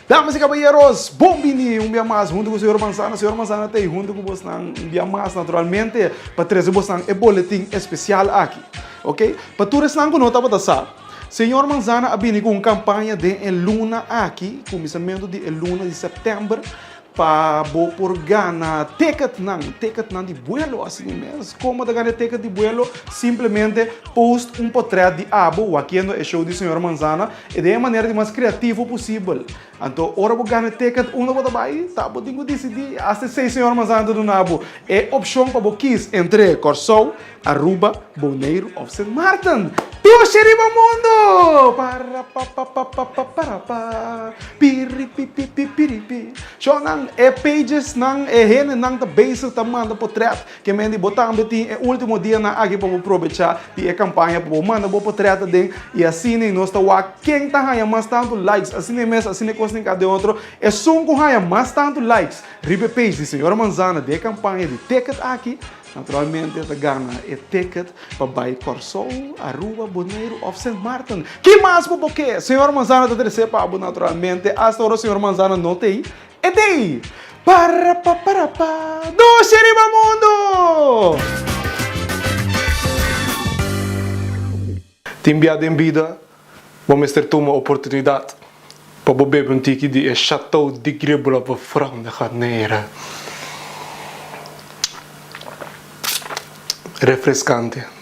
Damas y caballeros, bon bini un bia mas hunto cu Señor Manzana. Señor Manzana ta ey hunto cu bosnan un bia mas naturalmente pa trece bosnan e boletin especial aki. Ok, pa tur esnan cu no tabata sa, Señor Manzana a bini cu un campaña den e luna aki, cuminsamento di e luna di september, Pa bo por gana ticketnan, ticketnan di buelo asina mes. Kon bo ta gana e ticket di buelo? Simplemente post un potret di abo wakiendo e show di Señor Manzana e den e manera di mas creativo posibel. Anto ora bo gana e ticket unda bo ta bai? Ta bo tin ku disidí. Asta esei Señor Manzana ta duna bo e opshon pa bo kis entre Kòrsou, Aruba, Boneiru of Sint Maarten. Dushi riba mundo! Para pa pa pa pa pa para pa Piri pi pi pi piri pi Shownan, e pagesnan, e hendenan ta bezig ta manda potret. Ke men di bo tambe tin e ultimo dianan aki pa bo probecha di e kampaña pa bo manda bo potret aden i asina nos ta wak ken ta haña mas tantu likes. Asina e mes, asina e kos tin ka den otro. Esun ku haña mas tantu likes riba e page di Señora Manzana di e kampaña di ticket aki, Naturalmente ta gana e ticket pa bai Kòrsou, Aruba, Boneiru òf Sint Maarten. Ki mas bo por ke? Señor Manzana ta trese pa bo naturalmente. Asta ora señor Manzana no ta ei, e ta ei! Parapaparapa! Dushi riba mundu! Tin bia den bida bo mester tuma oportunidat pa bo bebe un tiki di e Chateau di Gribula pa Fran de Garnera. Refrescante.